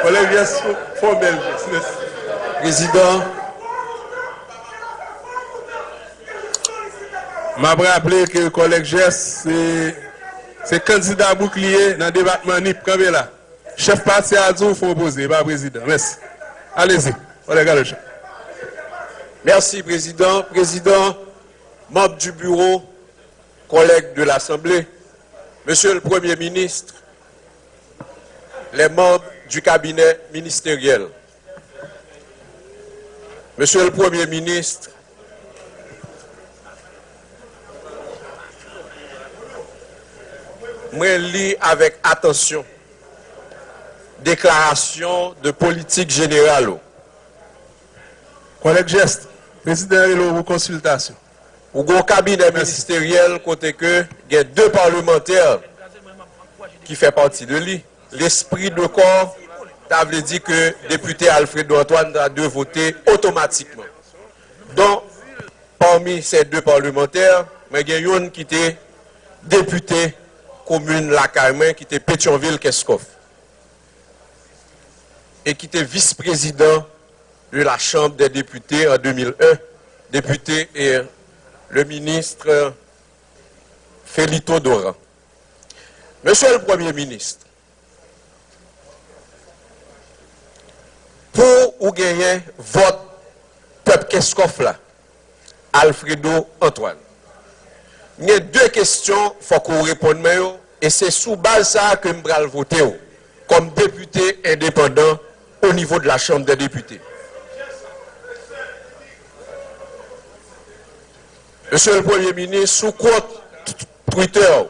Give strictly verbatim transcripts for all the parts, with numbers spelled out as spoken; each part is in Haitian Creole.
Kòlèg Jès, fè yon bèl jès. Mèsi. Prezidan, m ap raple ke kòlèg Jès se, se kandida boukliye nan depatman Nip. Kanpe la. Chèf pati a di w fè w poze, e pa prezidan. Mèsi. Alezi, kòlèg Aloche. Merci, Président. Président, membres du bureau, collègues de l'Assemblée, Monsieur le Premier ministre, les membres du cabinet ministériel, Monsieur le Premier ministre, mwen li avèk atansyon deklarasyon de politik jeneral ou. Kòlèg Jès, prezidan rele w pou konsiltasyon. Ou gen yon kabinè ministeryèl kote ke gen de palmantè ki fè pati de li. Lespri de kò, ta vle di ke depite Alfredo Antoine ta dwe vote otomatikman. Donk, pami se de palmantè, mwen gen youn ki te depite komin lakay mwen, ki te Petyonvil Kenskòf, e ki te vis prezidan de la Chambre des députés en deux mille un, député et le ministre Felito Doran. Monsieur le Premier ministre, pou ou genyen vòt pèp Kenskòf la, Alfredo Antoine, m gen de kesyon fòk ou reponn mwen yo, e se sou baz sa a ke m pral vote w kòm depite endepandan o nivo de la Chambre des députés. Mesye le Premye Minis, sou kont Twitter,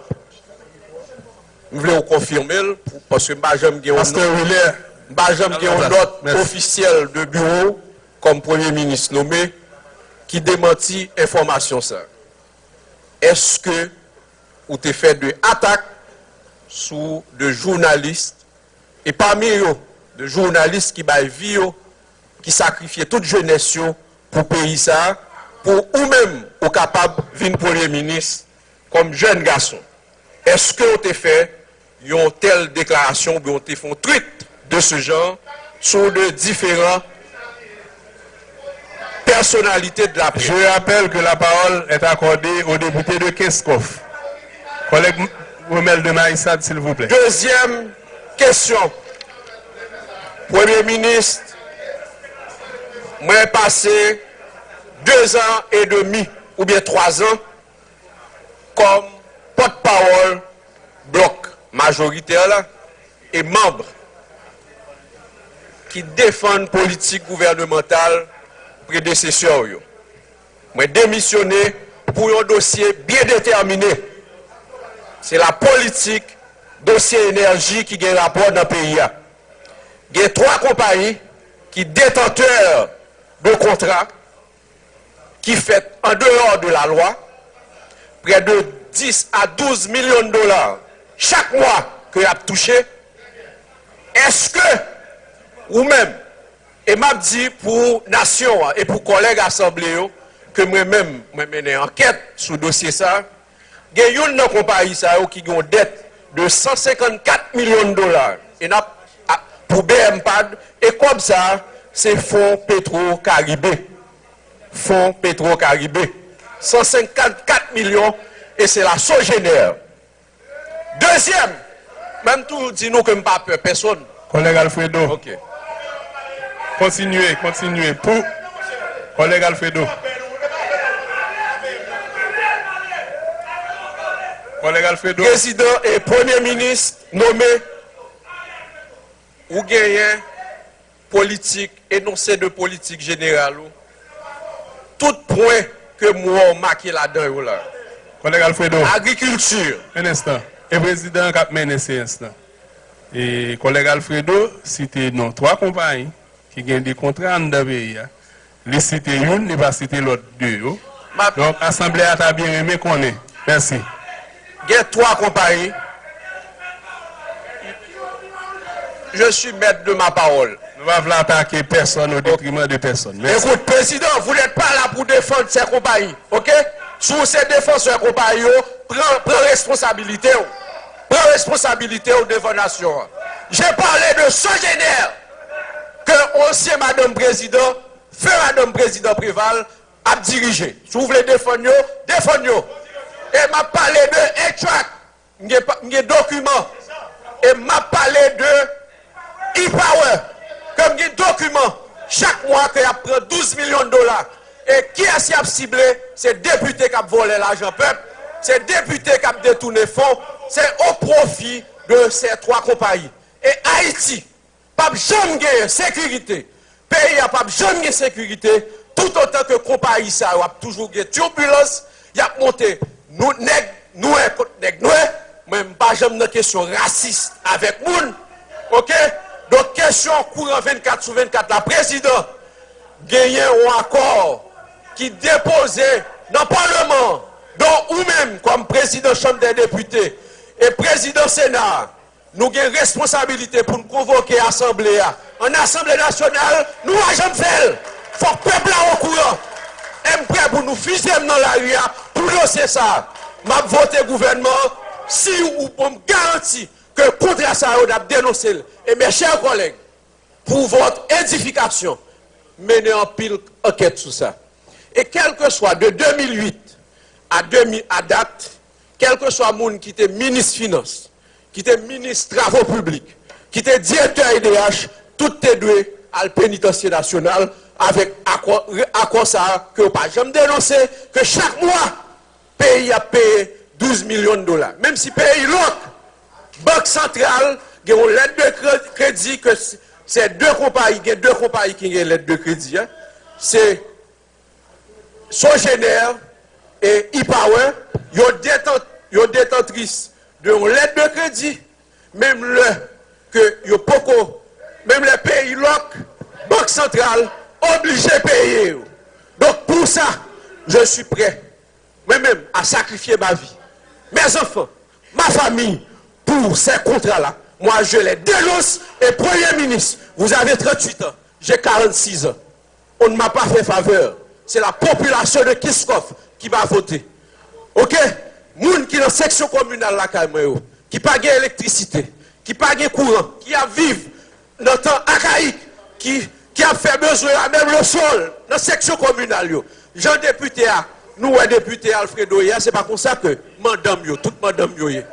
m vle w konfime l, pou, paske m pa janm gen yon Pastè nòt, Willer, m pa janm gen yon nòt ofisyèl de biwo kòm Premye Minis nome ki demanti enfòmasyon sa. Èske ou te fè de atak sou de jounalis, e pami yo, de jounalis ki bay vi yo, ki sakrifye tout jenès yo pou peyi sa a, pou ou menm ou kapab vin Premye Minis kòm jèn gason? Èske w te fè yon tèl deklarasyon oubyen w te fè yon tweet de ce genre sou de différents personnalités de la presse? Je rappelle que la parole est accordée au député de Kenskòf. Kòlèg Romel de Maïssade, s'il vous plaît. Dezyèm kesyon. Premye Minis, mwen pase dezan edmi oubyen twazan kòm pòtpawòl blòk majoritè la e manm ki defann politik gouvènemantal predesesè w yo. Mwen demisyone pou yon dosye byen detèmine. Se la politik dosye enèji ki gen rapò nan peyi a. Gen twa konpayi ki detantè de kontra ki fèt an deyò de la lwa, prè de dis a douz milyon dola chak mwa ke y ap touche. Èske ou menm, e m ap di pou nasyon an e pou kòlèg asanble yo, ke mwen menm, mwen mennen ankèt sou dosye sa, gen youn nan konpayi sa yo ki gen yon dèt de san senkannkat milyon dola. E n ap, a, pou B M pad, e kòb sa, se Fon Petro Karibe. Fon Petro Karibe. San senkannkat milyon, e se la Sogener. Dezyèm, men m toujou di nou ke m pa pè pèsonn. Kòlèg Alfredo. Ok. Kontinye, kontinye. Pou kòlèg Alfredo. Kòlèg Alfredo. Prezidan e Premye Minis nome, ou genyen politik, enonse de politik jeneral ou, tout pwen ke m wè w make ladan yo la. Kòlèg Alfredo. Agrikilti. Un instant. E prezidan an k ap mennen seyans lan. E kòlèg Alfredo site non twa konpayi ki gen de kontra anndan peyi a. Li site youn, li pa site lòt de yo. Donk, asanble a ta byen renmen konnen. Mèsi. Gen twa konpayi. Je suis maître de ma parole. Nou pa vle atake pèsonn au détriment de pèsonn. Mèsi. Écoute, président, vous n'êtes pas là pour défendre ces compagnies, ok? Si w se defansè konpayi yo, pran, pran responsabilite w. Pran responsabilite w devan nasyon an. J'ai parlé de Sogener. Dosye madanm prezidan, fè madanm prezidan Preval ap dirije. Si w vle defann yo, defann yo. E m ap pale de A-Track. M gen pa- m gen dokiman. E m ap pale de E-Power. Ke m gen dokiman. Chak mwa ke y ap pran douz milyon dola. E kiyès y ap sible? Se depite k ap vòlè lajan pèp. Se depite k ap detounen fon. Se o pwofi de se twa konpayi. E Ayiti p ap janm genyen sekirite. Peyi a p ap janm gen sekirite toutotan ke konpayi sa yo ap toujou gen tibilans, y ap monte nou nèg nwè kont nèg nwè. Mwen, m pa janm nan kesyon rasis avèk moun. Oke? Donk, kesyon kouran vennkat sou vennkat la, prezidan, genyen yon akò ki depoze nan Palman an. Donk, ou menm, kòm prezidan Chanm dè Depite e prezidan Sena a, nou gen responsabilite pou n konvoke asanble a. An Asanble Nasyonal, nou pa janm fè l. Fòk pèp la okouran. E m prè pou nou fize m nan lari a pou dosye sa a. M ap vote gouvènman an si ou ban m garanti ke kontra sa yo n ap denonse l. E mes chers collègues, pour votre édification, mennen anpil ankèt sou sa. E kèlkeswa de de mil uit a de mil, a dat, kèlkeswa moun ki te minis finans, ki te minis travo piblik, ki te direktè E D H, tout te dwe al Penitansye Nasyonal avèk akò, akò sa a ke yo pa janm denonse, ke chak mwa, peyi ap peye douz milyon dola. Menm si peyi lòk, Bank Santral gen yon lèt de kre- kredi ke s- se de konpayi, gen de konpayi ki gen lèt de kredi a. Se Sogener e E-Power, yo detan- yo detantris de yon lèt de kredi, menm lè ke yo poko, menm lè peyi lòk, Bank Santral oblije peye yo. Donk, pour ça, je suis prêt, mwen menm, à sacrifier ma vie, mes enfants, ma famille, pour ces contrats-là. Moi, je les dénonce. Et Premier ministre, vous avez trente-huit ans, j'ai quarante-six ans. On ne m'a pas fait faveur. C'est la population de Kenskòf ki pa vote. Oke? Moun ki nan seksyon kominal lakay mwen yo, ki pa gen elektrisite, ki pa gen kouran, ki ap viv nan tan akayik, ki, ki ap fè bezwen a menm le sol nan seksyon kominal yo. Jan depite a, nou wè depite Alfredo ye a, se pa konsa ke madanm yo, tout madanm yo ye.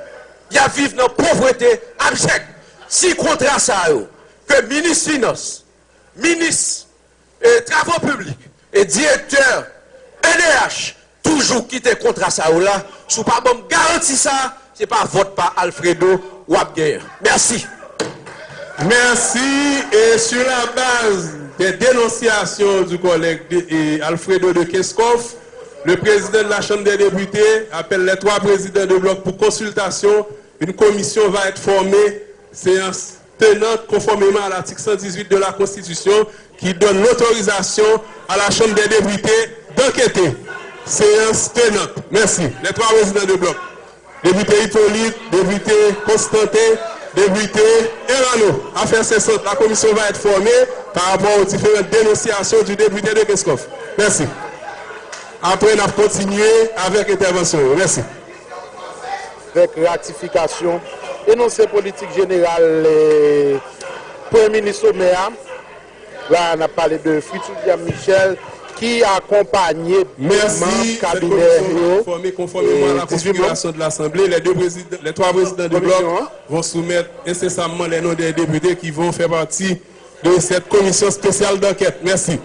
Y ap viv nan povrete abjèk. Si kontra sa yo, ke minis finans, minis e travo piblik e direktè E D H toujou kite kontra sa yo la, si w pa ban m garanti sa, se pa vòt pa Alfredo w ap genyen. Mèsi. Merci. Et sur la base des dénonciations du collègue de- et Alfredo de Kenskòf, le président de la Chambre des députés appelle les trois présidents de bloc pour consultation. Une commission va être formée. Séance tenante, conformément à l'article cent dix-huit de la Constitution, qui donne l'autorisation à la Chambre des députés d'enquêter. Séance tenante. Merci. Les trois présidents de bloc. Député Hyppolite, député Constantin, député Erano. Affaire cessante, la commission va être formée par rapport aux différentes dénonciations du député de Kenskòf. Merci. Après, n ap kontinye avèk entèvansyon yo. Mèsi. Avèk ratifikasyon enonse politik jeneral, eh, Premye Minis Omer a. La, n ap pale de Fritz William Michel, ki akonpanye manm kabinè yo, fòme konfòmeman a la konfigirasyon de l'Assemblée. Les deux présidents, les trois présidents de bloc vont soumettre incessamment les noms des députés qui vont faire partie de cette commission spéciale d'enquête. Merci.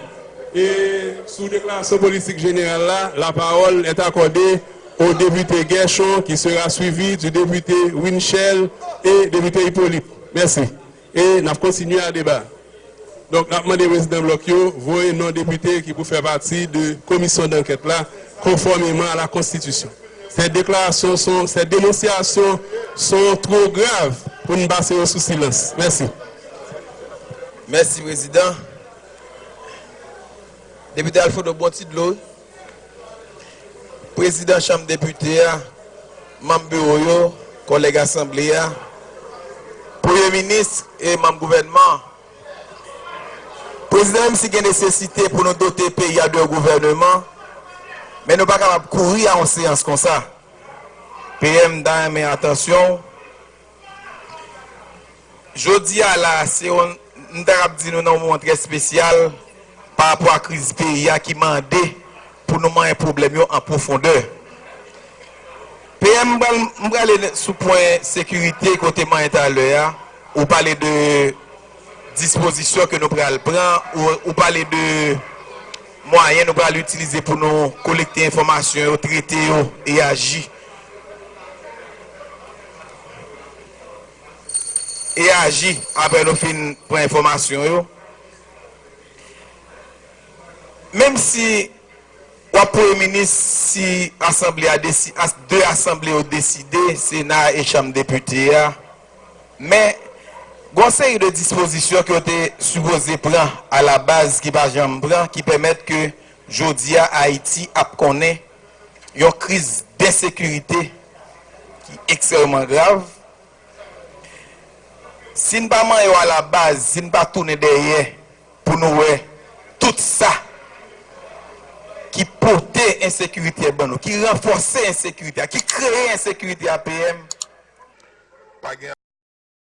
Et sous déclaration politique générale, la, la parole est accordée au député Guerchon, qui sera suivi du député Winchel et député Hyppolite. Mèsi. E n ap kontinye a deba. Donk, n ap mande prezidan blòk yo voye non depite ki pou fè pati de komisyon dankèt la, konfòmeman a la Konstitisyon. Ces déclarations sont, ces dénonciations sont trop graves pou n pase yo sou silans. Mèsi. Mèsi, prezidan. Depite Alfredo, bon ti dlo. Prezidan Chanm Depite a, manm biwo yo, kòlèg Asanble a, Premye Minis e manm gouvènman an. Prezidan, menm si gen nesesite pou nou dote peyi a de yon gouvèneman, men nou pa kapab kouri a yon seyans konsa. P M, m ta renmen atansyon w. Jodi a la, se yon, m ta kab di nou nan yon moman trè espesyal pa rapò a kriz peyi a ki mande pou nou manyen pwoblèm yo an pwofondè. P M, m pral, m prale sou pwen sekirite kote manyen talè a, ou pale de dispozisyon ke nou pral pran, ou, ou pale de mwayen nou pral itilize pou nou kolekte enfòmasyon yo, trete yo e aji. E aji apre nou fin pran enfòmasyon yo. Menm si w ap premye minis, si asanble a desi-, as-, de asanble yo deside, Sena e Chanm Depite a, men gen yon seri de dispozisyon ke yo te sipoze pran alabaz ki pa janm pran, ki pèmèt ke jodi a Ayiti ap konnen yon kriz densekirite ki ekstrèmman grav. Si n pa manyen yo alabaz, si n pa tounen dèyè pou nou wè tout sa ki pote ensekirite ban nou, ki ranfòse ensekirite a, ki kreye ensekirite a, P M, pa gen